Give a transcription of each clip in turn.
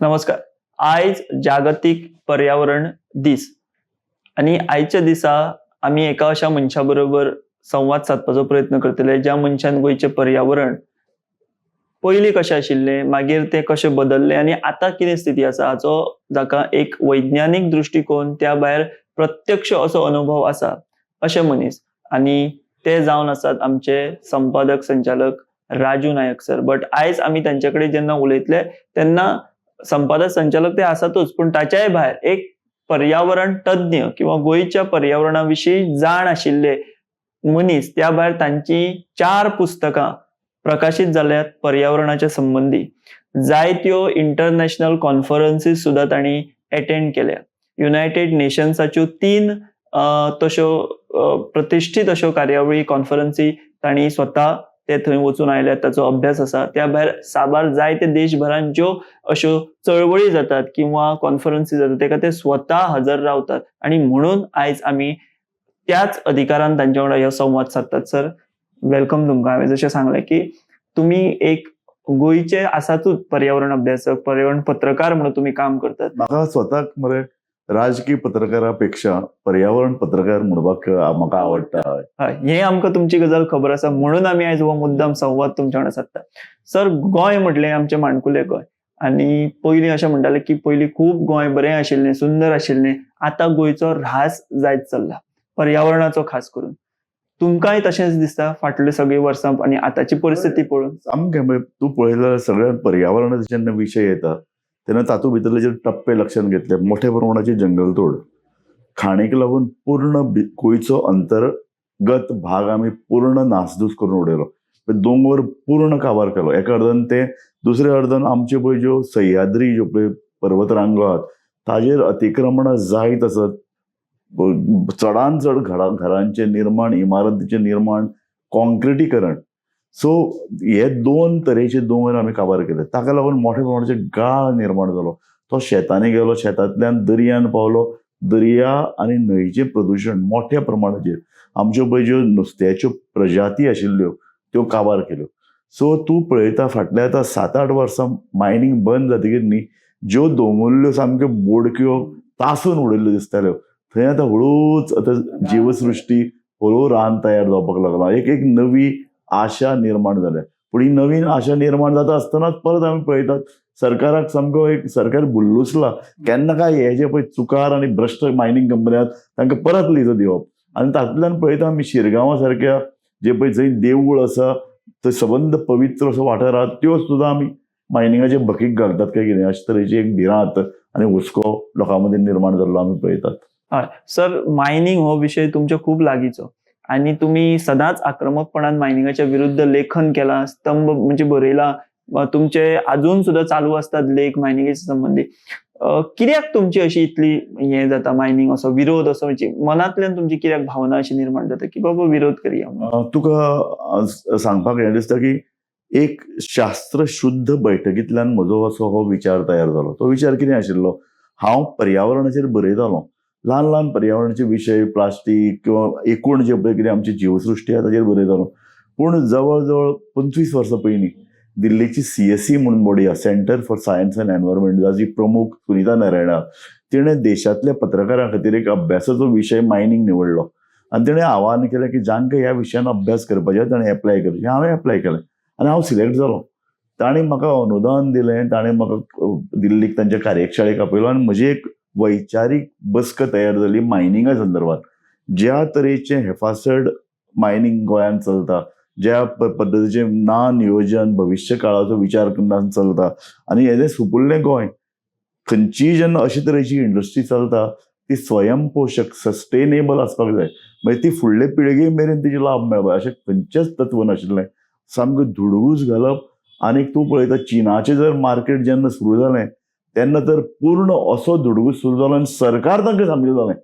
नमस्कार. आयज जागतीक पर्यावरण दीस आनी आयच्या दिसा आमी एका अशा मनशा बरोबर संवाद सादपाचो प्रयत्न करतले, ज्या मनशान गोंयचें पर्यावरण पयलीं कशें आशिल्लें, मागीर तें कशें बदल्लें आनी आतां कितें स्थिती आसा हाचो जाका एक वैज्ञानीक दृश्टिकोन, त्या भायर प्रत्यक्ष असो अनुभव आसा अशे मनीस, आनी ते जावन आसात आमचे संपादक संचालक राजू नायक सर. बट आयज आमी तांचे कडेन जेन्ना उलयतले तेन्ना संपादक संचालक ते आसातूच, पूण ताच्याय भायर एक पर्यावरण तज्ञ किंवा गोंयच्या पर्यावरणा विशीं जाण आशिल्ले मनीस, त्या भायर तांची 4 पुस्तकां प्रकाशीत जाल्यात पर्यावरणाच्या संबंदी. जायत्यो इंटरनॅशनल कॉन्फरन्सीस सुद्दां तांणी एटेंड केल्या. युनायटेड नेशन्साच्यो 3 तश्यो प्रतिश्ठीत अश्यो कार्यावळी, कॉन्फरन्सी तांणी स्वता ते थंय वचून आयल्यात, ताचो अभ्यास आसा. त्या भायर साबार जायते देशभरान ज्यो अश्यो चळवळी जातात किंवा कॉन्फरन्सी जातात तेका ते स्वता हजर रावतात आनी म्हणून आयज आमी त्याच अधिकारान तांच्या वांगडा हो संवाद सादतात. सर, welcome तुमकां. हांवें जशें सांगलें की तुमी एक गोंयचे आसातूच पर्यावरण अभ्यासक, पर्यावरण पत्रकार म्हणून तुमी काम करतात. म्हाका स्वताक मरे राजकीय पत्रकारा पेक्षा पर्यावरण पत्रकार म्हणपाक म्हाका आवडटा. हय, हे आमकां तुमची गजाल खबर आसा, म्हणून आमी आयज हो मुद्दाम संवाद तुमच्या वांगडा सादता. सर, गोंय म्हटलें आमचें माणकुलें गोंय, आनी पयलीं अशें म्हणटाले की पयलीं खूब गोंय बरें आशिल्लें, सुंदर आशिल्लें. आतां गोंयचो ऱ्हास जायत चल्ला पर्यावरणाचो खास करून. तुमकांय तशेंच दिसता फाटले सगळीं वर्सां आनी आतांची परिस्थिती पळोवन? सामकें, म्हणजे तूं पळयल्यार सगळ्या पर्यावरणाचे जेन्ना विशय येता तेन्ना तातूंत भितरले जे टप्पे लक्षांत घेतले, मोठ्या प्रमाणाची जंगलतोड, खाणीक लागून पूर्ण गोंयचो अंतर्गत भाग आमी पूर्ण नासधूस करून उडयलो. दोंगर पूर्ण काबार केलो एका अर्दान, ते दुसऱ्या अर्दान आमच्यो पळय ज्यो सह्याद्री ज्यो पळय पर्वतरांगो आहात ताजेर अतिक्रमणां जायत आसत. चडान चड घरांचें निर्माण, इमारतीचें निर्माण, कॉन्क्रिटीकरण. सो हे 2 तरेचे दोंगर आमी काबार केले. ताका लागून मोठ्या प्रमाणाचेर गाळ निर्माण जालो. तो शेतांनी गेलो, शेतांतल्यान दर्यान पावलो. दर्या आनी न्हंयचें प्रदुशण मोठ्या प्रमाणाचेर, आमच्यो पळय ज्यो नुस्त्याच्यो प्रजाती आशिल्ल्यो त्यो काबार केल्यो. सो तूं पळयता फाटल्या आतां 7-8 वर्सां मायनींग बंद जातकीर न्ही, ज्यो दोंगुल्ल्यो सामक्यो बोडक्यो तासून उडयल्ल्यो दिसताल्यो थंय आतां हळूच आतां जीवसृश्टी हळू रान तयार जावपाक लागलां. एक एक नवी आशा निर्माण जाल्या. पूण ही नवीन आशा निर्माण जाता आसतनाच परत आमी पळयतात सरकाराक सामको एक सरकार बुल्लुसला केन्ना काय हे जे पळय चुकार आनी भ्रश्ट मायनींग कंपनी आहात तांकां परत लिजो दिवप. आनी तातूंतल्यान पळयता आमी शिरगांवा सारक्या जे पळय जंय देवूळ आसा थंय सबंद पवित्र असो वाठार आहा त्यो सुद्दां आमी मायनिंगाचे भकीक घालतात काय कितें अशे तरेची एक भिरांत आनी हुस्को लोकां मदीं निर्माण जाल्लो आमी पळयतात. हय सर, मायनींग हो विशय तुमच्या खूब लागींचो आनी तुमी सदांच आक्रमकपणान मायनिंगाच्या विरुद्ध लेखन केलां, स्तंभ म्हणजे बरयला, तुमचे अजून सुद्दां चालू असतात लेख मायनिंगेच्या संबंदी. कित्याक तुमची अशी इतली हें जाता मायनिंग असो विरोध असो, म्हणजे मनांतल्यान तुमची कित्याक भावना अशी निर्माण जाता की बाबा विरोध करया? तुका सांगपाक हें दिसता की एक शास्त्रशुद्ध बैठकींतल्यान म्हजो असो हो विचार तयार जालो. तो विचार कितें आशिल्लो, हांव पर्यावरणाचेर बरयतालो, ल्हान ल्हान पर्यावरणाचे विशय, प्लास्टीक किंवा एकूण जे पळय कितें आमची जीवसृश्टी आहा ताजेर बरयतालो. पूण जवळ जवळ 25 वर्सां पयलीं दिल्लीची CSE म्हणून बॉडी आहा, centre for science and environment, जाची प्रमुख सुनिता नारायणा, तिणें देशांतल्या पत्रकारां खातीर एक अभ्यासाचो विशय मायनींग निवडलो आनी तिणें आवाहन केलें की जांकां ह्या विशयान अभ्यास करपाचें ताणें एप्लाय करचें. हांवें एप्लाय केलें आनी हांव सिलेक्ट जालो. ताणें म्हाका अनुदान दिलें, ताणें म्हाका दिल्लीक तांच्या कार्यशाळेक आपयलो आनी म्हजी एक वैचारीक बसका तयार जाली मायनिंगा संदर्भात. ज्या तरेचें हेफासड मायनींग गोंयांत चलता, ज्या पद्दतीचें ना नियोजन, भविश्य काळाचो विचार करना चलता आनी हेजें सुपुल्लें गोंय, खंयचीय जेन्ना अशे तरेची इंडस्ट्री चलता ती स्वयंपोशक, सस्टेनेबल आसपाक जाय. म्हणजे ती फुडले पिळगे मेरेन तिचे लाभ मेळपाक अशें खंयचेंच तत्व नाशिल्लें. सामकें धुडगूस घालप. आनी तूं पळयता चिनाचें जर मार्केट जेन्ना सुरू जालें तेन्ना तर पूर्ण असो धुडगूस सुरू जालो आनी सरकार तांकां सामकें जालें.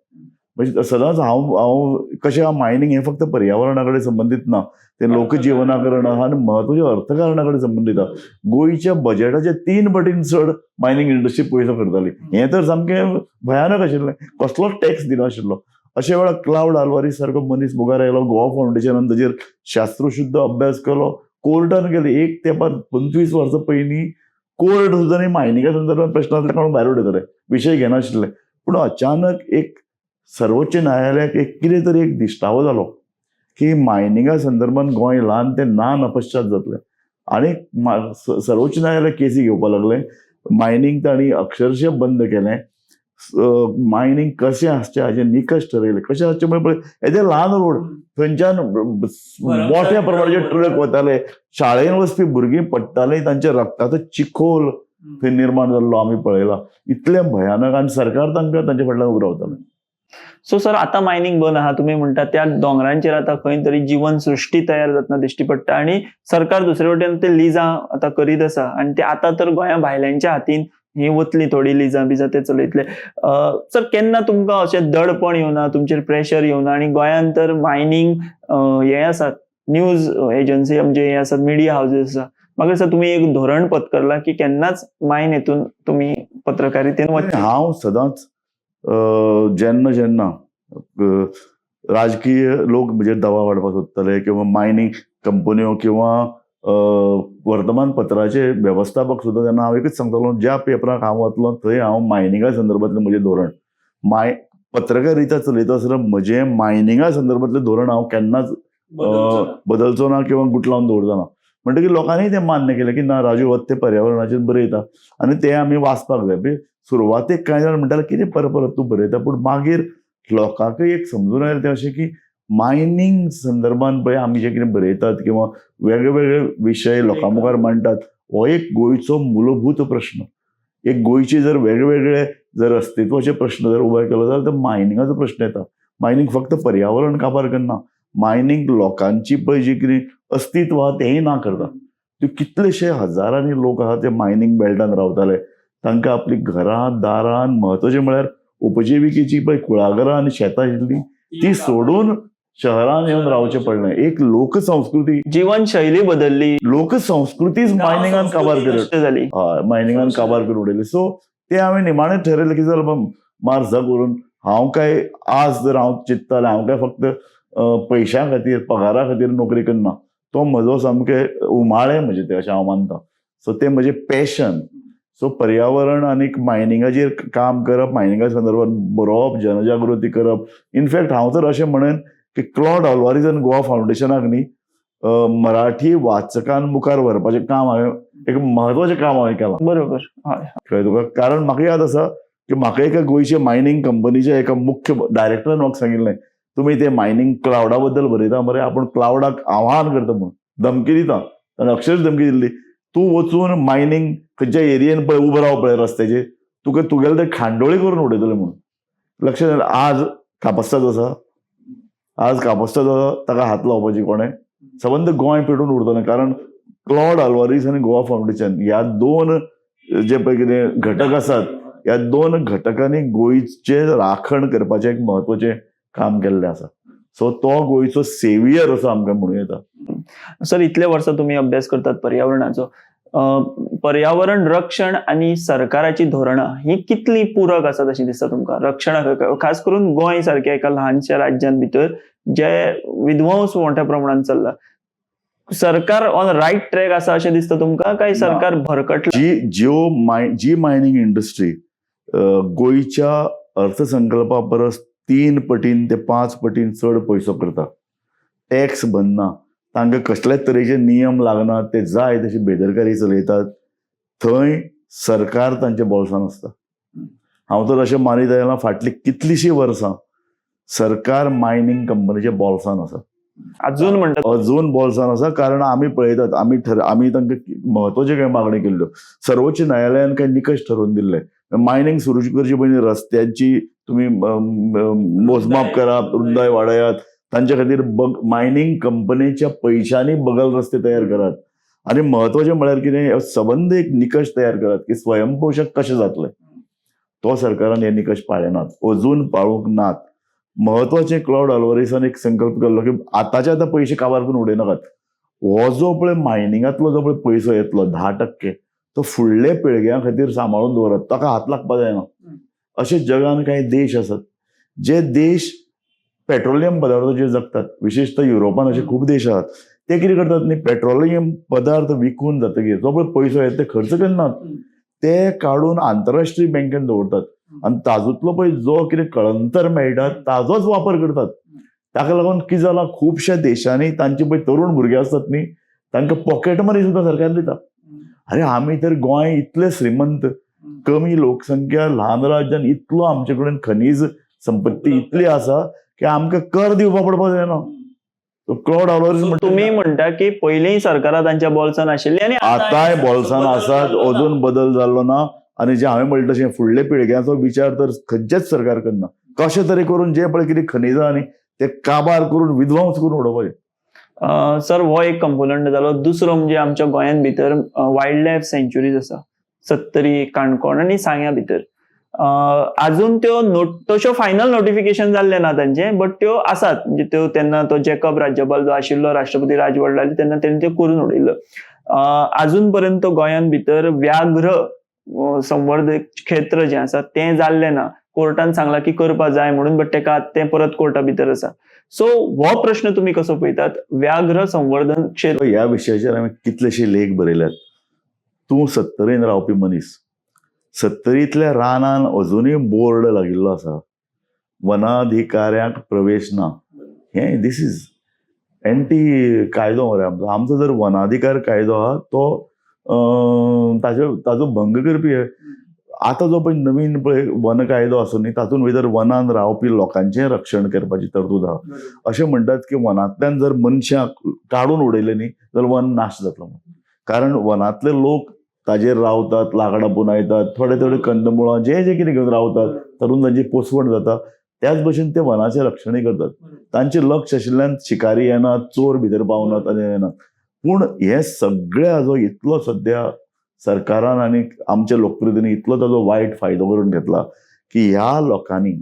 म्हणजे सदांच हांव हांव कशें हांव मायनींग हें फक्त पर्यावरणा कडेन संबंदीत ना, तें लोकजिवना कडेन आहा आनी म्हत्वाचें अर्थकारणा कडेन संबंदीत आहा. गोंयच्या बजेटाच्या 3 पटीन चड मायनींग इंडस्ट्री पयसो करताली. हें तर सामकें भयानक आशिल्लें, कसलोच टॅक्स दिनाशिल्लो. अशे वेळार क्लावड आल्वारीस सारको मनीस मुखार आयलो, गोवा फावंडेशनान ताजेर शास्त्रशुद्ध अभ्यास केलो, कोर्टान गेले. एक तेंपार 25 वर्सां पयलीं कोर्ट सुद्दां न्ही मायनिंगा संदर्भात प्रश्नांतले काडून भायर उडयताले, विशय घेनाशिल्ले. पूण अचानक एक सर्वोच्च न्यायालयाक एक कितें तरी एक दिश्टावो जालो की मायनिंगा संदर्भात गोंय ल्हान तें ना नपश्चात जातलें. आनी सर्वोच्च न्यायालय केसी घेवपाक लागलें. मायनिंग तांणी अक्षरशः बंद केलें. मायनिंग कशें आसचें हाजे निकश ठरयले. कशें आसचें म्हळ्यार पळय येदे ल्हान रोड, थंयच्यान मोठ्या प्रमाणाचेर ट्रक वताले, शाळेन वचपी भुरगीं पडटालीं, तांच्या रक्ताचो चिखोल थंय निर्माण जाल्लो आमी पळयला. इतलें भयानक. आनी सरकार तांकां तांच्या फाटल्यान उबो रावतालें. सो सर, आतां मायनिंग बंद आहा तुमी म्हणटा, त्या दोंगरांचेर आतां खंय तरी जिवन सृश्टी तयार जातना दिश्टी पडटा आनी सरकार दुसरे वटेन ते लिजां आतां करीत आसा आनी ते आतां तर गोंया भायल्यांच्या हातीन ही वतली थोडी लिजां बिजां ते चलयतले. सर, केन्ना तुमकां अशें दडपण येवना, तुमचेर प्रेशर येवना? आनी गोंयांत तर मायनिंग हें आसात, न्यूज एजन्सी म्हणजे हे आसात, मिडिया हावजीस आसा. म्हाका दिसता तुमी एक धोरण पत्करलां की केन्नाच मायन हेतून तुमी पत्रकारितेन वचचे. हांव सदांच जेन्ना जेन्ना राजकीय लोक म्हजेर दबाव हाडपाक सोदताले किंवा मायनिंग कंपन्यो किंवा वर्तमानपत्राचे वेवस्थापक सुद्दां, तेन्ना हांव एकूच सांगतालो, ज्या पेपराक हांव वतलो थंय हांव मायनिंगा संदर्भातलें म्हजें धोरण, पत्रकारिता चलयता आसतना म्हजें मायनिंगा संदर्भातलें धोरण हांव केन्नाच बदलचो ना किंवा गुटलावन दवरचो ना. म्हणटकीर लोकांनी तें मान्य केलें की ना, राजू वत ते पर्यावरणाचेर बरयता आनी तें आमी वाचपाक जाय. सुरवातेक कांय जाण म्हणटाले कितें परत परत तूं बरयता, पूण मागीर लोकांकय एक समजून आयलें तें अशें की मायनिंग संदर्भान पळय आमी जें कितें बरयतात किंवा वेगळे वेगळे विशय लोकां मुखार मांडटात, हो एक गोंयचो मूलभूत प्रश्न. एक गोंयचे जर वेगवेगळे जर अस्तित्वाचे प्रश्न जर उबे केलो जाल्यार तो मायनिंगाचो प्रश्न येता. मायनिंग फक्त पर्यावरण काबार करना, मायनिंग लोकांची पळय जी कितें अस्तित्व आहा तेंय ना करता. त्यो कितलेशे हजारांनी लोक आहा ते मायनिंग बेल्टान रावताले, तांकां आपली घरां दारां, म्हत्वाचें म्हळ्यार उपजिविकेची पळय कुळागरां आनी शेतां आशिल्लीं ती सोडून शहरान येवन रावचें पडलें. एक लोकसंस्कृती, जीवनशैली बदलली, लोकसंस्कृतीच मायनिंगान काबार करत जाली. हय, मायनिंगान काबार करून उडयली. सो ते हांवें निमाणें ठरयलें की चल मार झक करून हांव काय आज जर हांव चिंततालें हांव काय फक्त पयशां खातीर पगारा खातीर नोकरी करना, तो म्हजो सामकें उमाळे म्हजें तें अशें हांव मानता. सो तें म्हजें पॅशन. सो पर्यावरण आनी मायनिंगाचेर काम करप, मायनिंगा संदर्भात बरोवप, जनजागृती करप. इनफॅक्ट हांव तर अशें म्हणन की क्लॉड अल्वारीज गोवा फावंडेशनाक न्ही मराठी वाचकां मुखार व्हरपाचें काम हांवें, एक म्हत्वाचें काम हांवें केलां. बरोबर, हय. कळ्ळें तुका? कारण म्हाका याद आसा की म्हाका एका गोंयच्या मायनिंग कंपनीच्या एका मुख्य डायरेक्टरान म्हाका सांगिल्लें, तुमी ते मायनिंग क्लावडा बद्दल बरयता मरे, आपूण क्लावडाक आव्हान करता म्हणून धमकी दिता. ताणें अक्षरश धमकी दिल्ली, तूं वचून मायनिंग खंयच्या एरियेन पळय उबो राव पळय रस्त्याचेर, तुका तुगेले ते खांडोळी करून उडयतले म्हणून. लक्षात, आज कापस्ताद आसा, आज कापस्ताद आसा, ताका हात लावपाची कोणें सबंद गोंय पेटून उरतलें. कारण क्लॉड अल्वारीस आनी गोवा फावंडेशन ह्या दोन जे पळय कितें घटक आसात, ह्या दोन घटकांनी गोंयचें राखण करपाचें एक म्हत्वाचें काम केल्लें आसा. सो तो गोंयचो सेवियर असो आमकां म्हणूं येता. सर, इतले वर्सां तुमी अभ्यास करतात पर्यावरणाचो, पर्यावरण रक्षण आनी सरकाराची धोरणां ही कितली पूरक आसात अशें दिसता तुमकां? रक्षणा खास करून गोंय सारक्या एका ल्हानशा राज्यांत भितर जे विध्वंस मोठ्या प्रमाणात चल्ला, सरकार ऑन रायट ट्रॅक आसा अशें दिसता तुमकां काय सरकार भरकटला? जी जी मायनिंग इंडस्ट्री गोंयच्या अर्थसंकल्पा परस 3 पटीन ते 5 पटीन चड पयसो करता, टॅक्स भरना, तांकां कसलेच तरेचे नियम लागना, ते जाय तशी बेदरकारी चलयतात, थंय सरकार तांच्या बोल्सान आसता. हांव तर अशें मानीत आयलां फाटलीं कितलींशीं वर्सां सरकार मायनिंग कंपनीच्या बोल्सान आसा, अजून म्हणटात, अजून बोल्सान आसा. कारण आमी पळयतात, आमी तांकां म्हत्वाच्यो कांय मागण्यो केल्ल्यो, सर्वोच्च न्यायालयान कांय निकश ठरोवन दिल्ले, मायनिंग सुरू करचे पयलीं रस्त्यांची तुमी मोजमाप करात, रुंदाय वाडयात, तांच्या खातीर मायनिंग कंपनीच्या पयशांनी बगल रस्ते तयार करात. आनी म्हत्वाचें म्हळ्यार कितें, सबंद एक निकश तयार करात की स्वयंपोशक कशें जातलें. तो सरकारान हे निकश पाळ्ळे नात, अजून पाळूंक नात. म्हत्वाचें क्लॉड अल्वारीसान एक संकल्प केल्लो की आतांच्या आतां पयशे काबार करून उडयनाकात, हो जो पळय मायनिंगांतलो जो पळय पयसो येतलो 10% तो फुडल्या पिळग्यां खातीर सांबाळून दवरात, ताका हात लागपाक जायना. अशे जगान कांय देश आसात जे देश पेट्रोलियम पदार्थाचेर जगतात, विशेषतः युरोपान अशे खूब देश आसात, ते कितें करतात न्ही, पेट्रोलियम पदार्थ विकून जातकीर जो पळय पयसो येता ते खर्च करनात, ते काडून आंतरराष्ट्रीय बँकेन दवरतात आनी तातूंतलो पळय जो कितें कळंतर मेळटा ताजोच वापर करतात. ताका लागून कितें जालां, खुबश्या देशांनी तांचे पळय तरुण भुरगे आसतात न्ही, तांकां पॉकेट मनी सुद्दां सरकार दिता. अरे आमी तर गोंय इतले श्रीमंत, कमी लोकसंख्या, ल्हान राज्यान इतलो आमचे कडेन खनीज संपत्ती इतली आसा की आमकां कर दिवपा पडपाक जायना. क्लॉड ऑलर्स तुम्ही म्हणटा की पयलीं सरकारां तांच्या बोल्सान आशिल्ली आनी आतांय बोल्सान आसात, अजून बदल जाल्लो ना. आनी जे हांवें म्हणलें तशें फुडल्या पिळग्यांचो विचार तर खंयचेच सरकार करना. कशें तरी करून जे पळय कितें खनिजां आनी ते काबार करून विध्वंस करून उडोवपाचे. सर, हो एक कंपोनंट जालो. दुसरो म्हणजे आमच्या गोंयांत भितर वायल्ड लायफ सँच्युरीज आसा, सत्तरी, काणकोण आनी सांग्या भितर. अजून त्यो तश्यो फायनल नोटिफिकेशन जाल्लें ना तांचें, बट त्यो आसात. म्हणजे त्यो तेन्ना तो जेकब राज्यपाल जो आशिल्लो, राष्ट्रपती राजवट लागली तेन्ना तेणी त्यो करून उडयल्लो. अजून पर्यंत गोंयांत भितर व्याघ्र संवर्धक क्षेत्र जें आसा तें जाल्लें ना. कोर्टान सांगलां की करपा जाय म्हणून, बट तेका तें परत कोर्टा भितर आसा. सो हो प्रश्न तुमी कसो पळयतात, व्याघ्र संवर्धन क्षेत्र? ह्या विशयाचेर हांवें कितलेशे लेख बरयल्यात. तूं सत्तरीन रावपी मनीस, सत्तरींतल्या रानान अजुनूय बोर्ड लागिल्लो आसा, वनाधिकाऱ्यांक प्रवेश ना. हें this is anti कायदो मरे आमचो. आमचो जर वनाधिकार कायदो आहा तो ताजो भंग करपी. आतां जो पळय नवीन पळय वन कायदो आसा न्ही, तातूंत भितर वनान रावपी लोकांचें रक्षण करपाची तरतूद आहा. अशें म्हणटात की वनांतल्यान जर मनशाक काडून उडयले न्ही जाल्यार वन नाश जातलो म्हणून. कारण वनांतले लोक ताजेर रावतात, लाकडां पुंजायतात, थोडे थोडे कंदमुळां जे जे कितें घेवन रावतात, तातूंत तांची पोसवण जाता. त्याच भशेन ते वनाचें रक्षणूय करतात. तांचें लक्ष आशिल्ल्यान शिकारी येनात, चोर भितर पावनात आनी येनात. पूण हे सगळे हाजो इतलो सद्या सरकारान आनी आमच्या लोकप्रतिनिधी इतलो ताजो वायट फायदो करून घेतला की ह्या लोकांनी,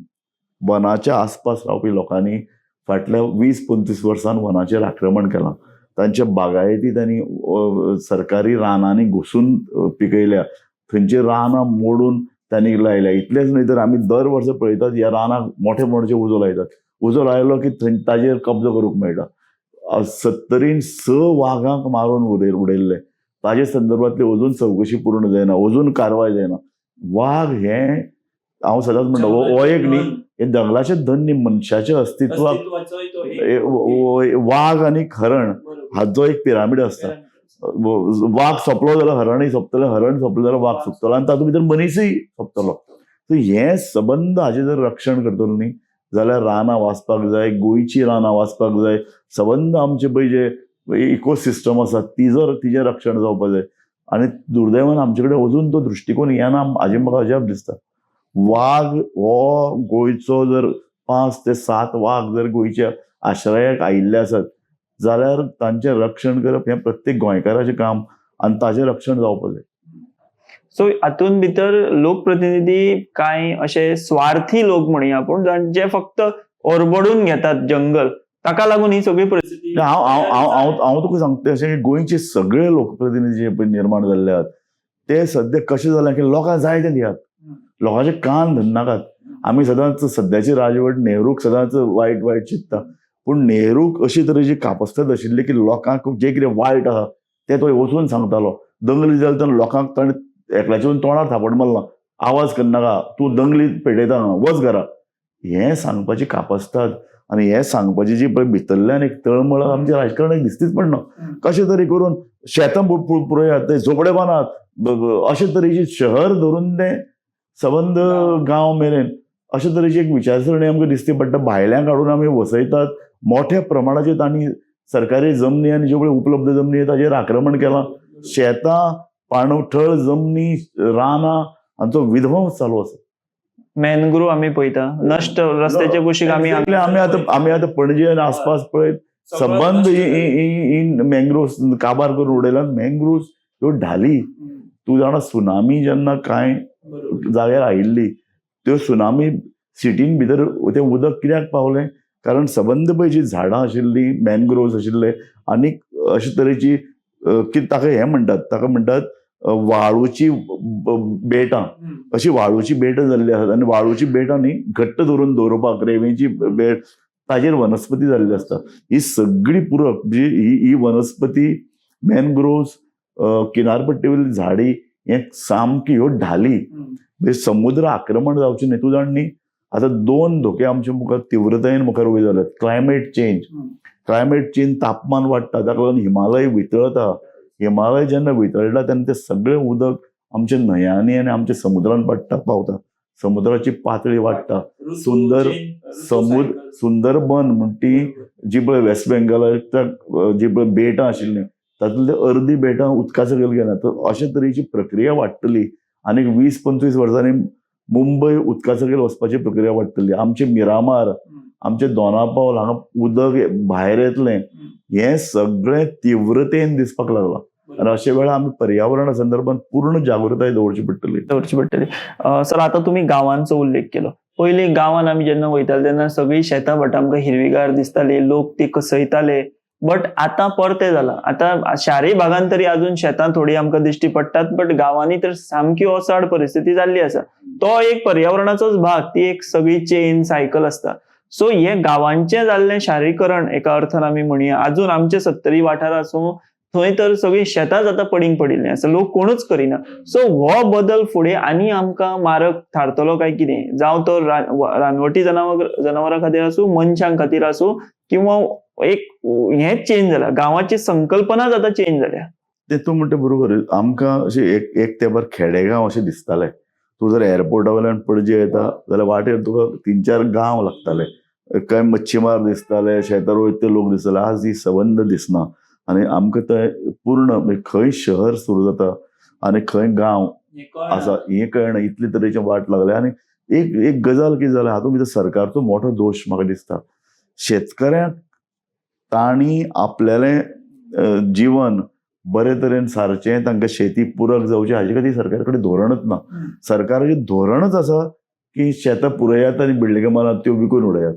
वनाच्या आसपास रावपी लोकांनी फाटल्या 20-25 वर्सान वनाचेर आक्रमण केलां. तांच्या बागायती तांणी सरकारी रानांनी घुसून पिकयल्या, थंयची रानां मोडून तांणी लायल्या. इतलेंच न्हय तर आमी दर वर्सा पळयतात ह्या रानाक मोठे मोठे उजो लायतात. उजो लायलो की थंय ताजेर कब्जो करूंक मेळटा. सत्तरीन 6 वागांक मारून उडयल्ले. ताजे संदर्भातली अजून चवकशी पूर्ण जायना, अजून कारवाय जायना. वाग हे हांव सदांच म्हणटा, हो एक न्ही, हे जंगलाचें धन न्ही, मनशाच्या अस्तित्वाक वाग आनी हरण हाचो एक पिरामीड आसता. वाग सोंपलो जाल्यार हरणूय सोंपतलें, हरण सोंपलें जाल्यार वाग सोंपतलो आनी तातूंत भितर मनीसूय सोंपतलो. सो हें सबंद हाजें जर रक्षण करतलो न्ही जाल्यार रानां वाचपाक जाय, गोंयची रानां वाचपाक जाय. सबंद आमचे पळय जे इकोसिस्टम आसा तिजें रक्षण जावपाक जाय. आनी दुर्दैवान आमचे कडेन अजून तो दृश्टिकोन येना हाजें म्हाका अजाप दिसता. वाग हो गोंयचो जर 5 ते 7 वाग जर गोंयच्या आश्रयाक आयिल्ले आसत जाल्यार तांचें रक्षण करप हें प्रत्येक गोंयकाराचें काम आनी ताजें रक्षण जावपाक जाय. सो हातूंत भितर लोकप्रतिनिधी कांय अशे स्वार्थी लोक म्हणया आपूण, जे फक्त ओरबडून घेतात जंगल, ताका लागून ही सगळी परिस्थिती. हांव हांव हांव हांव हांव तुका सांगता अशें की गोंयचे सगळे लोकप्रतिनिधी जे पळय निर्माण जाल्ले आहात ते सद्या कशें जालां की लोकांक जाय ते दियात, लोकांचे कान धरनाकात. आमी सदांच सद्याची राजवट नेहरूक सदांच वायट वायट चिंतता, पूण नेहरूक अशी तरेची कापस्ताद आशिल्ली की लोकांक जें कितें वायट आहा तें तो वचून सांगतालो. दंगली जाली तेन्ना लोकांक ताणें एकल्याच्या तोंडार थापट मारला, आवाज करनाका, तूं दंगली पेटयता, वच घरा. हें सांगपाची कापस्ताद आनी हें सांगपाची जी पळय भितरल्यान एक तळमळ आमच्या राजकारणाक दिसतीच पडना. कशें तरी करून शेतां पुरोयात, ते झोपडे बांदात, अशे तरेची शहर धरून ते सबंद गांव मेरेन अशे तरेची एक विचारसरणी आमकां दिसती पडटा. भायल्यांक हाडून आमी वसयतात मोठ्या प्रमाणाचेर. तांणी सरकारी जमनी आनी ज्यो पळय उपलब्ध जमनी ताजेर आक्रमण केलां. शेतां, पाणथळ जमनी, रानां हांचो विध्वंस चालू आसा. मॅनग्रोव आमी पळयता नश्ट रस्त्याच्या कुशीक. आमी आमी आतां पणजे आनी आसपास पळयत सबंद मॅंग्रोव्स काबार करून उडयला. मॅंग्रोव्स ह्यो ढाली, तूं जाणा सुनामी जेन्ना कांय जाग्यार आयिल्ली त्यो सुनामी सिटीन भितर तें उदक कित्याक पावलें? कारण सबंद पळय जी झाडां आशिल्लीं, मॅनग्रोव्स आशिल्ले आनी अशे तरेची कितें ताका हें म्हणटात, ताका म्हणटात वाळूची बेटां. अशी वाळूची बेटां जाल्ली आसात आनी वाळूची बेटां न्ही घट्ट धरून दवरपाक रेंवेची बेट ताजेर वनस्पती जाल्ली आसता. ही सगळी पुरक जी ही वनस्पती, मॅनग्रोव्स, किनारपट्टी वयली झाडी, हे सामकी ह्यो ढाली म्हणजे समुद्र आक्रमण जावचें न्ही. तूं जाण न्ही, आतां दोन धोके आमच्या मुखार तीव्रतायेन मुखार उबे जाल्यात. क्लायमेट चेंज, क्लायमेट चेंज, तापमान वाडटा, ताका लागून हिमालय वितळता. हिमालय जेन्ना वितळटा तेन्ना तें सगळें उदक आमच्या न्हंयांनी आनी आमच्या समुद्रान पडटा, पावता. समुद्राची पातळी वाडटा. सुंदर समुद्र, सुंदरबन म्हण ती जी पळय वेस्ट बेंगलाच्या जी पळय बेटां आशिल्लीं तातूंतली अर्दी बेटां उदका सकयल गेल्या. तर अशे तरेची प्रक्रिया वाडटली आनी 20-25 वर्सांनी मुंबय उदका सकयल वचपाची प्रक्रिया वाडटली. आमचे मिरामार, आमचे दोनापावल हांगा उदक भायर येतलें. हें सगळें तीव्रतेन दिसपाक लागलां आनी अशे वेळार आमी पर्यावरणा संदर्भात पूर्ण जागृताय दवरची पडटली. दवरची पडटली. सर, आतां तुमी गांवांचो उल्लेख केलो. पयलीं गांवांत आमी जेन्ना वयताले तेन्ना सगळीं शेतां भाटां आमकां हिरवीगार दिसताली, लोक ती कसयताले. बट आतां परतें जालां. आतां शारी भागान तरी अजून शेतां थोडीं आमकां दिश्टी पडटात, बट गांवांनी तर सामकी ओसाड परिस्थिती जाल्ली आसा. तो एक पर्यावरणाचोच भाग, ती एक सगळी चेन सायकल आसता. सो हे गांवांचें जाल्लें शारीकरण एका अर्थान आमी म्हणया, अजून आमचे सत्तरी वाठार आसूं थंय तर सगळीं शेतांच आतां पडींग पडिल्लीं आसा, लोक कोणूच करिना. सो हो बदल फुडें आनी आमकां मारक थारतलो काय कितें, जावं तो रानवटी जनावरां खातीर आसूं, मनशां खातीर आसूं, किंवा एक हेंच चेंज जाला, गांवाची संकल्पनाच आतां चेंज जाल्या. ते तूं म्हणटा बरोबर. आमकां अशें एक एक तेंपार खेडेगांव अशें दिसताले. तूं जर एअरपोर्टा वयल्यान पणजे येता जाल्यार वाटेर तुका 3-4 गांव लागताले, कांय मच्छीमार दिसताले, शेतार वयता ते लोक दिसताले. आज ही संबंद दिसना आनी आमकां ते पूर्ण म्हणजे खंय शहर सुरू जाता आनी खंय गांव आसा हें कळना, इतले तरेची वाट लागल्या. आनी एक एक गजाल कितें जाल्या हातूंत भितर सरकारचो मोठो दोश म्हाका दिसता. शेतकऱ्यांक तांणी आपल्यालें जिवन बरे तरेन सारचें, तांकां शेती पुरक जावची हाजे खातीर सरकार कडेन धोरणच ना. सरकाराचें धोरणच आसा की शेतां पुरयात आनी बिल्डिंगा मारात, त्यो विकून उडयात.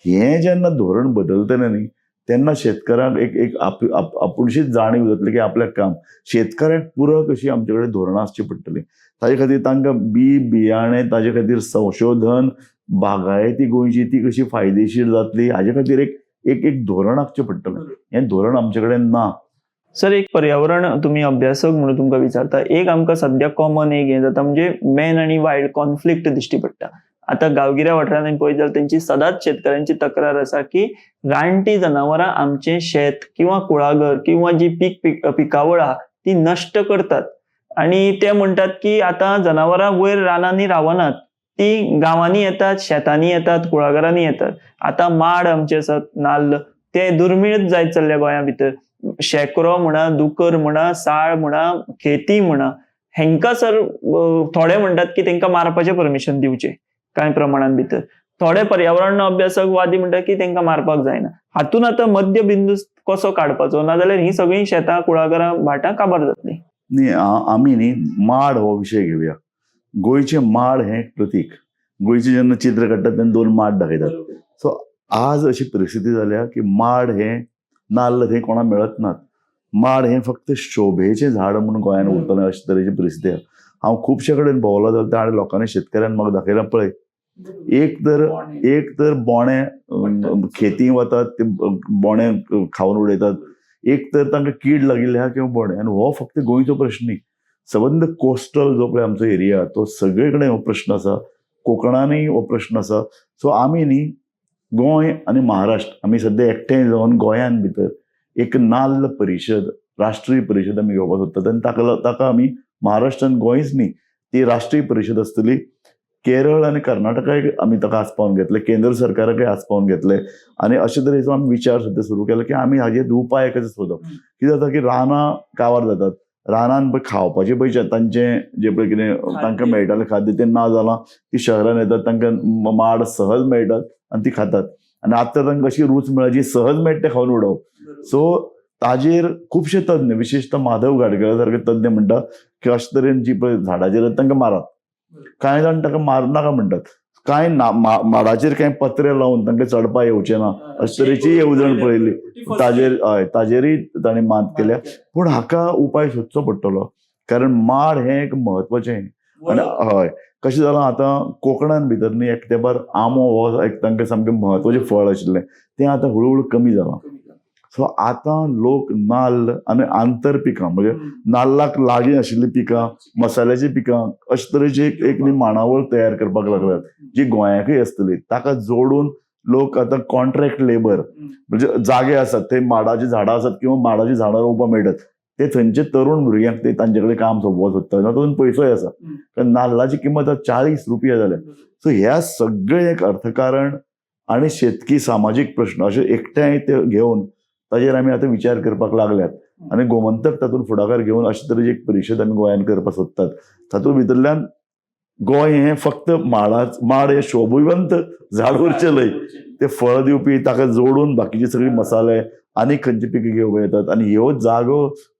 हें जेन्ना धोरण बदलतलें न्ही तेन्ना शेतकारांक एक एक आपुणशीच जाणीव जातली की आपल्याक काम शेतकारांक पुरक अशी आमचे कडेन धोरणां आसची पडटली. ताजे खातीर तांकां बी बियाणे, ताजे खातीर संशोधन, बागायती गोंयची ती कशी फायदेशीर जातली हाजे खातीर एक एक एक धोरण आसचें पडटलें. हें धोरण आमचे कडेन ना. सर, एक पर्यावरण तुमी अभ्यासक म्हणून तुमकां विचारता, एक आमकां सद्या कॉमन एक हें जाता म्हणजे मॅन आनी वायल्ड कॉन्फ्लिक्ट दिश्टी पडटा. आतां गांवगिऱ्या वाठारांत आमी पळयत जाल्यार तेंची सदांच शेतकऱ्यांची तक्रार आसा की रानटी जनावरां आमचें शेत किंवा कुळागर किंवा जी पीक पिकावळ आहा ती नश्ट करतात. आनी ते म्हणटात की आतां जनावरां वयर रानांनी रावनात, ती गांवांनी येतात, शेतांनी येतात, कुळागरांनी येतात. आतां माड आमचे आसात, नाल्ल, ते दुर्मीळ जायत चल्ल्या गोंया भितर. शेकरो म्हणा, दुकर म्हणा, साळ म्हणा, खेती म्हणा, हेंका सर थोडे म्हणटात की तेंकां मारपाचें परमिशन दिवचें कांय प्रमाणान भितर. थोडे पर्यावरण अभ्यासक वादी म्हणटात की तेंकां मारपाक जायना. हातून आतां मध्य बिंदू कसो काडपाचो, नाजाल्यार ही सगळीं शेतां, कुळागरां, भाटां काबार जातलीं. न्ही, आमी न्ही माड हो विशय घेवया. गोंयचें माड हें एक प्रतीक. गोंयचें जेन्ना चित्र काडटात तेन्ना 2 माड दाखयतात. सो आज अशी परिस्थिती जाल्या की माड हें नाल्ल थंय कोणाक मेळत नात. माड हें फक्त शोभेचें झाड म्हणून गोंयांत उरतलें अशे तरेची परिस्थिती आसा. हांव खुबशे कडेन भोंवलो जाल्यार त्या लोकांनी, शेतकऱ्यांनी म्हाका दाखयलां, पळय एक तर बोणे खेती वतात ते बोणे खावन उडयतात, एक तर तांकां कीड लागिल्ली आहा किंवा बोणे. आनी हो फक्त गोंयचो प्रश्न न्ही, सबंद कोस्टल जो पळय आमचो एरिया तो सगळे कडेन हो प्रश्न आसा, कोंकणानूय हो प्रश्न आसा. सो आमी न्ही गोंय आनी महाराष्ट्र आमी सद्या एकठांय जावन गोंयांत भितर एक नाल्ल परिशद, राष्ट्रीय परिशद आमी घेवपाक सोदतात. आनी ताका आमी महाराष्ट्रान गोंयच न्ही, ती राष्ट्रीय परिशद आसतली. केरळ आनी कर्नाटकाय आमी ताका आसपावन घेतले, केंद्र सरकाराकय आसपावन घेतले. आनी अशे तरेचो आमी विचार सद्या सुरू केला की आमी हाजेर उपाय कशे सोदप. कितें जाता की रानां काबार जातात, रानान पळय खावपाचें पळय तांचें जें पळय कितें तांकां मेळटालें खाद्य तें ना जालां, ती शहरान येतात, तांकां माड सहज मेळटात आनी ती खातात. आनी आतां तांकां अशी रूच मेळ्ळा जी सहज मेळटा तें खावन उडोवप. सो ताजेर खुबशे तज्ञ, विशेशतः माधव गाडगेळा सारके तज्ञ म्हणटा की अशे तरेन जी पळय झाडाचेर तांकां मारात. कांय जाण ताका मारनाका म्हणटात, कांय माडाचेर कांय पत्रे लावन तांकां चडपा येवचें ना अशे तरेची येवजण पळयली, ताजेर हय ताजेरूय ताणें मात केल्या. पूण हाका उपाय सोदचो पडटलो, कारण माड हें एक म्हत्वाचें. आनी हय, कशें जालां आतां कोंकणान भितर न्ही एक तेंपार आंबो हो एक तांकां सामकें म्हत्वाचें फळ आशिल्लें, तें आतां हळू हळू कमी जालां. सो आतां लोक नाल्ल आनी आंतर पिकां, म्हणजे नाल्लाक लागीं आशिल्लीं पिकां, मसाल्याचीं पिकां, अशे तरेची एक न्ही मांडावळ तयार करपाक लागल्यात, जी गोंयाकूय आसतली. ताका जोडून लोक आतां कॉन्ट्रॅक्ट लेबर, म्हणजे जागे आसात थंय माडाचीं झाडां आसात किंवा माडाचीं झाडां रोवपाक मेळटात, ते थंयचे तरुण भुरग्यांक ते तांचे कडेन काम सोंपोवपाक सोदतात. तातूंत पयसोय आसा, कारण नाल्लाची किंमत आतां 40 रुपया जाल्या. सो ह्या सगळें एक अर्थकारण आनी शेतकी सामाजीक प्रश्न अशे एकठांय ते घेवन ताजेर आमी आतां विचार करपाक लागल्यात आनी गोमंतक तातूंत फुडाकार घेवन अशे तरेची एक परिशद आमी गोंयांत करपाक सोदतात. तातूंत भितरल्यान गोंय हें फक्त माड हें शोभिवंत झाड उरचें न्हय, ते फळ दिवपी, ताका जोडून बाकीचे सगळी मसाले आनी खंयची पिकां घेवपाक येतात आनी ह्यो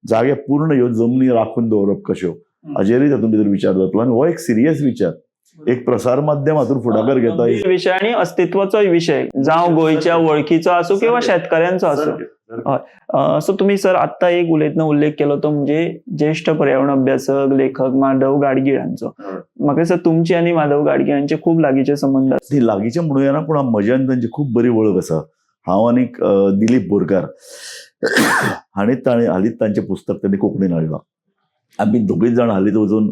जागे पूर्ण ह्यो जमनी राखून दवरप कश्यो हाजेरूय तातूंत भितर विचार जातलो. आनी हो एक सिरियस विचार, एक प्रसार माध्यम हातूंत फुडाकार घेता. विशय आनी अस्तित्वाचोय विशय, जावं गोंयच्या वळखीचो आसूं किंवा शेतकऱ्यांचो आसूं. सो तुमी सर आत्ता एक उलयतना उल्लेख केलो तो म्हणजे ज्येष्ठ पर्यावरण अभ्यासक लेखक माधव गाडगीळ हांचो. म्हाका दिसता तुमची आनी माधव गाडगीळ हांचे खूब लागींचे संबंद आसा. ती लागींचे म्हणूं येना, पूण म्हजे आनी तांची खूब बरी वळख आसा. हांव आनीक दिलीप बोरकार हांणी ताणें हालींच तांचें पुस्तक तांणी कोंकणीन हाडलां. आमी दोगूय जाण हालींच वचून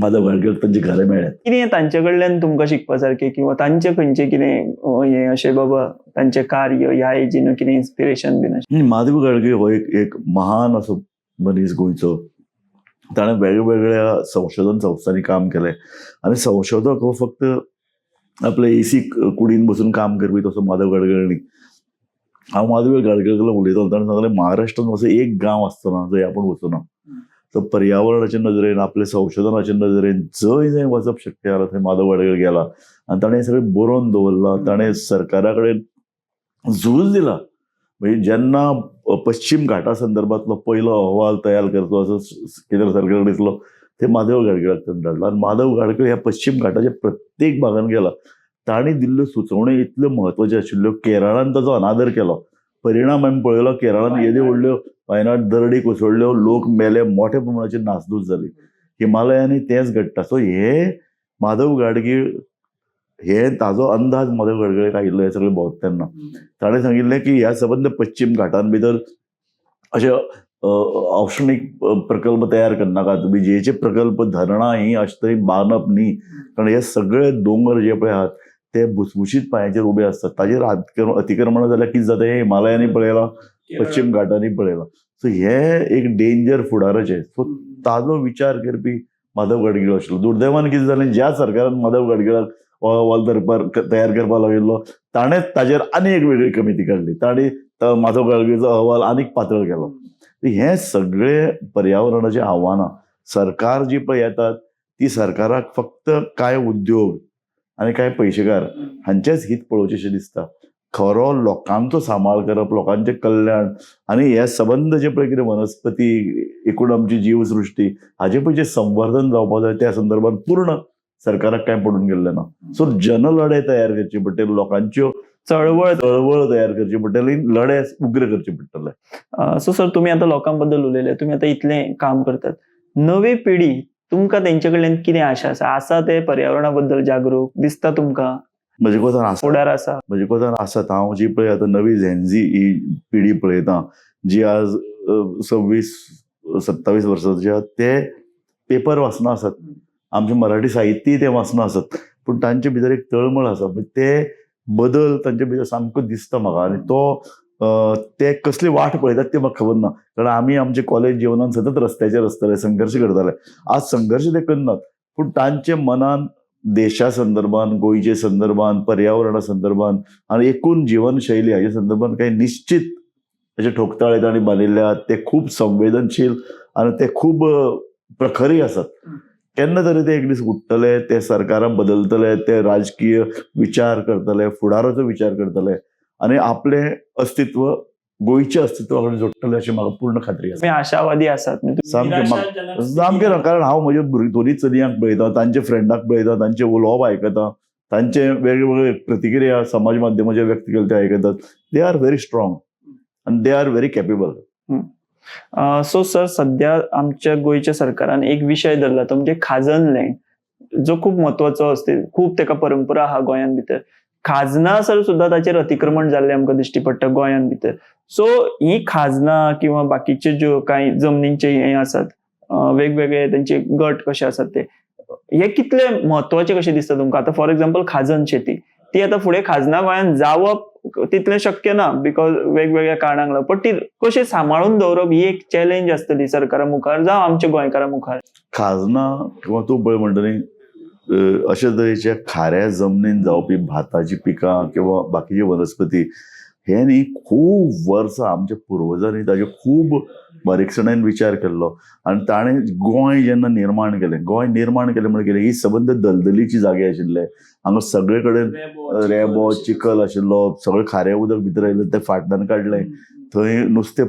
माधव गाडगीळ तांचे घरा मेळ्ळ्यात. कितें तांचे कडल्यान तुमकां शिकपा सारकें किंवा तांचे खंयचें कितें हें अशें बाबा तांचें कार्य ह्या एजीन कितें इन्स्पिरेशन बीन अशें? माधव गाडगीळ हो एक महान असो मनीस गोंयचो. ताणें वेगवेगळ्या संशोधन संस्थांनी काम केलें आनी संशोधक हो फक्त आपले एसी कुडीन बसून काम करपी तसो माधव गाडगीळ न्ही. हांव माधव गाडगीळ कडेन उलयतालो, ताणें सांगलें महाराष्ट्रान असो एक गांव आसतना जंय आपूण वचूना. सो पर्यावरणाचे नदरेन, आपल्या संशोधनाचे नदरेन जंय जंय वचप शक्य जाला थंय माधव गाडगीळ गेला आनी ताणें सगळें बरोवन दवरलां. ताणें सरकारा कडेन झूज दिला. म्हणजे जेन्ना पश्चिम घाटा संदर्भातलो पयलो अहवाल तयार करचो असो केंद्र सरकारा कडेन दिसलो, ते माधव गाडगिळाक ताणें धाडलो आनी माधव गाडगीळ ह्या पश्चिम घाटाच्या प्रत्येक भागान गेला. ताणें दिल्ल्यो सुचोवण्यो इतल्यो म्हत्वाच्यो आशिल्ल्यो, केरळान ताचो अनादर केलो. परिणाम आमी पळयलो, केरळान येद्यो व्हडल्यो वायनाड दरडी कोसळ्ळ्यो, लोक मेले, मोठ्या प्रमाणाचेर नासधूस जाली. हिमालयांनी तेंच घडटा. सो हे माधव गाडगीळ हे ताजो अंदाज माधव गाडगिळाक आयिल्लो हें सगळें भोंवता तेन्ना ताणें सांगिल्लें की ह्या सबंद पश्चिम घाटान भितर अशे औष्णीक प्रकल्प तयार करनाकात, विजेचे प्रकल्प, धरणां ही अशे तरेन बांदप न्ही, कारण हे सगळे दोंगर जे पळय आहात ते भुसभुशीत पांयाचेर उबे आसतात. ताजेर अतिक्रमण जाल्यार कितें जाता हें हिमालयांनी पळयलां, पश्चिम घाटांनी पळयलां. सो हे एक डेंजर फुडाराचें. सो ताजो विचार करपी माधव गाडगीळ आशिल्लो. दुर्दैवान कितें जालें, ज्या सरकारान माधव गाडगिळाक अहवाल तयार करपाक लागिल्लो ताणेंच ताजेर आनी एक वेगळी कमिटी काडली. ताणें माधव गाडगिळचो अहवाल आनीक पातळ केलो. हें सगळें पर्यावरणाचें आव्हानां. सरकार जी पळय येतात ती सरकाराक फक्त कांय उद्योग आनी कांय पयशेकार हांचेच हित पळोवचें अशें दिसता. खरो लोकांचो सांबाळ करप, लोकांचें कल्याण आनी हे सबंद जे पळय कितें वनस्पती, एकूण आमची जीवसृश्टी हाजे पळय जें संवर्धन जावपाक जाय त्या संदर्भात पूर्ण सरकाराक कांय पडून गेल्लें ना. सो जनलढे तयार करची पडटली, लोकांच्यो चळवळ चळवळ तयार करची पडटली, लढे उग्र करचे पडटले. सो सर तुमी आतां लोकां बद्दल उलयले, तुमी आतां इतलें काम करतात, नवी पिढी तुमकां तेंचे कडल्यान कितें आशा आसा? आसा ते पर्यावरणा बद्दल जागरूक दिसता तुमकां? म्हजे कोतान आसा, फुडार आसा? म्हजे कोतान आसात. हांव जी पळय आतां नवी झेन्झी ही पिढी पळयता, जी आज 26-27 वर्सांची आसा, ते पेपर वाचना आसात, आमचें मराठी साहित्यय ते वाचना आसत, पूण तांचे भितर एक तळमळ आसा. ते बदल तांचे भितर सामको दिसता म्हाका. आनी तो ते कसली वाट पळयतात ते म्हाका खबर ना, कारण आमी आमचे कॉलेज जिवनान सतत रस्त्याचेर आसताले, संघर्श करताले. आज संघर्श ते करनात, पूण तांचे मनान देशा संदर्भान, गोंयचे संदर्भान, पर्यावरणा संदर्भान आनी एकूण जिवनशैली हाजे संदर्भान काही निश्चित अशे ठोकताळे तांणी बांदिल्ले आहात. ते खूब संवेदनशील आनी ते खूब प्रखरी आसात. केन्ना तरी ते एक दीस उठ्ठले, ते सरकारां बदलतले, ते राजकीय विचार करतले, फुडाराचो विचार करतले आनी आपलें अस्तित्व गोंयचें अस्तित्वा कडेन जोडटले अशी म्हाका पूर्ण खात्री आसा. तुमी आशावादी आसात? सामकें सामकें ना, कारण हांव म्हज्या भुरगीं दोनूय चलयांक पळयता, तांचे फ्रेंडाक पळयता, तांचें उलोवप आयकता, तांचे वेगवेगळे प्रतिक्रिया समाज माध्यमाचेर व्यक्त केले ते आयकतात. They are very strong आनी they are very capable. So sir, सध्या आमच्या गोंयच्या सरकारान एक विशय धरला तो म्हणजे खाजन लँड. जो खूब म्हत्वाचो आसता, खूब तेका परंपरा आहा गोंयांत भितर. खाजनां सर सुद्दां ताचेर अतिक्रमण जाल्लें आमकां दिश्टी पडटा गोंयांत भितर. सो ही खाजनां किंवा बाकीचे ज्यो कांय जमनींचे हे आसात, वेगवेगळे तेंचे गट कशे आसात, ते हे कितले म्हत्वाचे कशे दिसता तुमकां? आतां फॉर एक्झाम्पल खाजन शेती, ती आतां फुडें खाजनां गोंयांत जावप तितलें शक्य ना because वेगवेगळ्या कारणांक लागून, पण ती कशें सांबाळून दवरप ही एक चॅलेंज आसतली सरकारा मुखार जावं आमच्या गोंयकारां मुखार. खाजनां किंवा तूं पळय म्हणटा न्ही, अशे तरेच्या खाऱ्या जमनीन जावपी भाताची पिकां किंवा बाकीची वनस्पती हे न्ही खूब वर्सां आमच्या पुर्वजांनी ताजे खूब बारीकसाणेन विचार केल्लो आनी ताणें गोंय जेन्ना निर्माण केलें, गोंय निर्माण केलें म्हणजे कितें, ही सबंद दलदलीची जागे आशिल्ले, हांगा सगळे कडेन रेबो चिखल आशिल्लो, सगळें खारें उदक भितर आयलें, तें फाटल्यान काडलें, थंय नुस्तें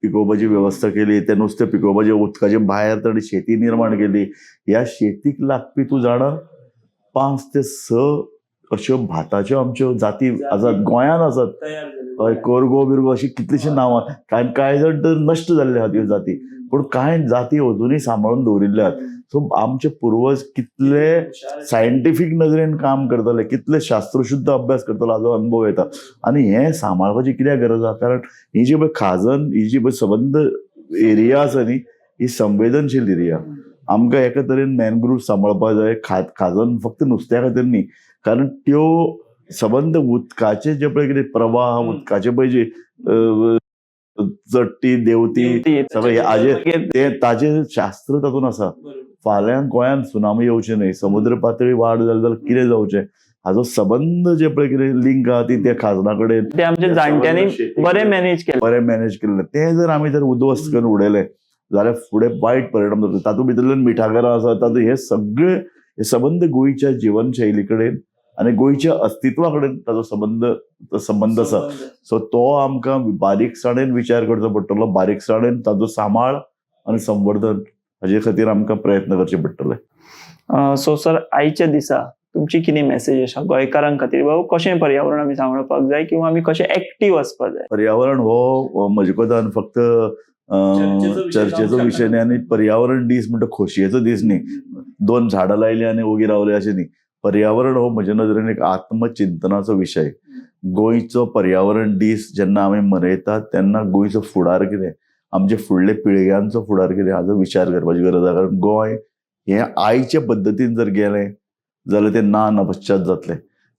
पिकोवपाची वेवस्था केली, तें नुस्तें पिकोवपाचें उदकाचे भायर ताणें शेती निर्माण केली. ह्या शेतीक लागपी तूं जाणा 5 ते 6 अश्यो भाताच्यो आमच्यो जाती आसात, गोंयांत आसात. हय, कोरगो बिरगो अशी कितलीशीं नांवां, कांय कांय जाण तर नश्ट जाल्ले आहात ह्यो जाती, पूण कांय जाती अजुनूय सांबाळून दवरिल्ले आहात. सो आमचे पुर्वज कितले सायंटिफीक नदरेन काम करताले, कितले शास्त्रशुद्ध अभ्यास करताले हाजो अनुभव येता. आनी हें सांबाळपाची कित्याक गरज आहा, कारण ही जी पळय खाजन, ही जी पळय सबंद एरिया आसा न्ही, ही संवेदनशील एरिया. आमकां एका तरेन मॅनग्रूव सांबाळपाक जाय. खाजन फक्त नुस्त्या खातीर न्ही, कारण त्यो सबंद उदकाचे जे पळय कितें प्रवाह, उदकाचे पळय जे चडटी देंवती सगळें हाजे ते ताजे शास्त्र तातूंत आसा. फाल्यां गोंयांत सुनामी येवची न्हय, समुद्र पातळी वाड जाली जाल्यार कितें जावचें, हाजो सबंद जे पळय कितें लिंक आहा ती त्या खाजना कडेन ते आमच्या जाणट्यांनी बरें मॅनेज केलें, बरें मॅनेज केल्लें. तें जर आमी जर उद्ध्वस्त करून उडयलें जाल्यार फुडें वायट परिणाम जातले. तातूंत भितरल्यान मिठागरां आसा, तातूंत हे सगळे हे सबंद गोंयच्या जिवनशैली कडेन आनी गोंयच्या अस्तित्वा कडेन ताजो संबंद आसा. सो तो आमकां बारीकसाणेन विचार करचो पडटलो, बारीकसाणेन ताजो सांबाळ आनी संवर्धन हाजे खातीर आमकां प्रयत्न करचे पडटले. सो सर, आयच्या दिसा तुमची कितें मेसेज आसा गोंयकारां खातीर, बाबा कशें पर्यावरण आमी सांबाळपाक जाय किंवा आमी कशें एक्टीव आसपाक जाय? पर्यावरण हो म्हजे कोतान फक्त चर्चेचो विशय न्ही, आनी पर्यावरण दीस म्हणटा खोशयेचो दीस न्ही, 2 झाडां लायली आनी ओगी रावले अशें न्ही. पर्यावरण हो म्हज्या नदरेन एक आत्मचिंतनाचो विशय. गोंयचो पर्यावरण दीस जेन्ना आमी मनयतात तेन्ना गोंयचो फुडार कितें, आमचे फुडले पिळग्यांचो फुडार कितें हाजो विचार करपाची गरज आसा. कारण गोंय हें आयचे पद्दतीन जर गेलें जाल्यार तें ना नपश्चात जातलें.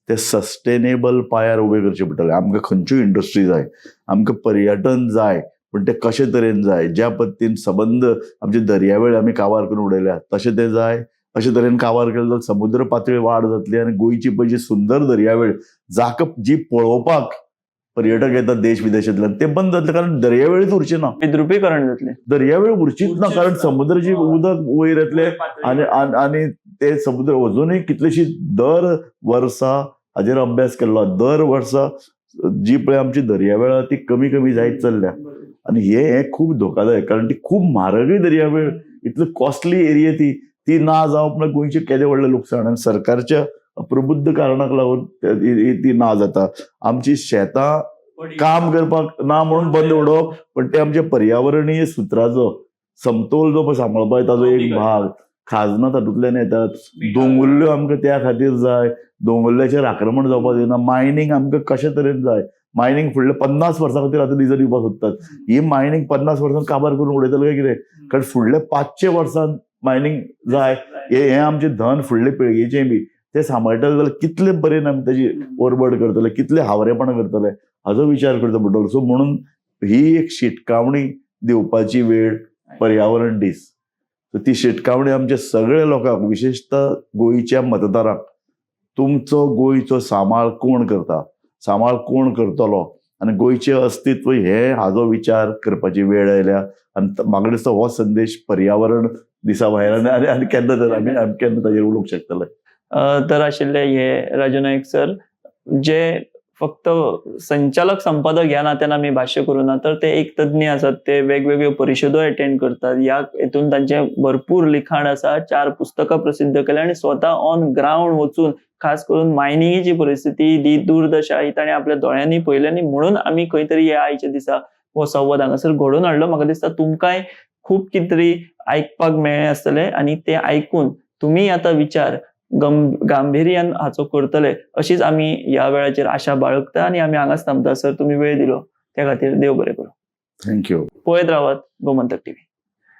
तें सस्टेनेबल पांयार उबें करचें पडटलें. आमकां खंयच्यो इंडस्ट्री जाय, आमकां पर्यटन जाय, पूण तें कशे तरेन जाय, ज्या पद्दतीन सबंद आमचे दर्यावेळ आमी काबार करून उडयल्या तशें तें जाय. अशे तरेन काबार केलें जाल्यार समुद्र पातळी वाड जातली आनी गोंयची पळय जी सुंदर दर्यावेळ जाका जी पळोवपाक पर्यटक येतात देश विदेशांतल्यान ते बंद जातले, कारण दर्यावेळच उरची ना, विद्रुपीकरण जातलें, दर्यावेळ उरचीच ना, कारण समुद्राची उदक वयर येतलें आनी आनी ते समुद्र अजुनूय कितलेशी दर वर्सा हाजेर अभ्यास केल्लो, दर वर्सा जी पळय आमची दर्यावेळ ती कमी कमी जायत चल्ल्या आनी हे खूब धोकादायक, कारण ती खूब म्हारगय दर्यावेळ, इतली कॉस्टली एरिया ती, ती ना जावप म्हळ्यार गोंयचें केदें व्हडलें लुकसाण. आनी सरकारच्या अप्रबुद्ध कारणाक लागून ती ना जाता. आमची शेतां काम करपाक ना म्हणून बंद उडोवप, पण ते आमच्या पर्यावरणीय सुत्राचो समतोल जो पळय सांबाळपाक ताजो एक भाग. खाजनां तातूंतल्यान येतात, दोंगुल्ल्यो आमकां त्या खातीर जाय, दोंगुल्ल्याचेर आक्रमण जावपाक जायना. मायनींग आमकां कशे तरेन जाय, मायनींग फुडल्या 50 वर्सां खातीर आतां डिजल दिवपाक सोदतात. ही मायनींग 50 वर्सां काबार करून उडयतले काय कितें, कारण फुडल्या 500 वर्सां मायनींग जाय. हें आमचें धन फुडले पिळगेचें बी तें सांबाळटले जाल्यार कितले बरेन आमी ताजी ओरबड करतले, कितले हावरेपणां करतले हाजो विचार करचो पडटलो. सो म्हणून ही एक शिटकावणी दिवपाची वेळ पर्यावरण दीस. सो ती शिटकावणी आमच्या सगळ्या लोकांक, विशेशतः गोंयच्या मतदारांक, तुमचो गोंयचो सांबाळ कोण करता, सांबाळ कोण करतलो आनी गोंयचें अस्तित्व हे हाजो विचार करपाची वेळ आयल्या. आनी म्हाका दिसता हो संदेश पर्यावरण दिसा भायर आनी आनी केन्ना तर आमी केन्ना ताजेर उलोवंक शकतले. तर आशिल्ले हे राजू नायक सर, जे फक्त संचालक संपादक ह्या नात्यान आमी भाश्य करूं ना, तर ते एक तज्ञ आसात, ते वेगवेगळ्यो परिशदो अटेंड करतात, ह्या हेतून तांचें भरपूर लिखाण आसा, 4 पुस्तकां प्रसिद्ध केल्या आनी स्वता ऑन ग्रावंड वचून खास करून मायनिंगेची परिस्थिती, दी दुर्दशा ही ताणें आपल्या दोळ्यांनी पळयली आनी म्हणून आमी खंय तरी ह्या आयच्या दिसा हो संवाद हांगासर घडोवन हाडलो. म्हाका दिसता तुमकांय खूब कितें तरी आयकपाक मेळ्ळें आसतलें आनी तें आयकून तुमी आतां विचार गांभिर्यान हाचो करतले अशीच आमी ह्या वेळाचेर आशा बाळगता आनी आमी हांगाच थांबता. सर, तुमी वेळ दिलो त्या खातीर देव बरें करूं. Thank you. पळयत रावात गोमंतक टीव्ही.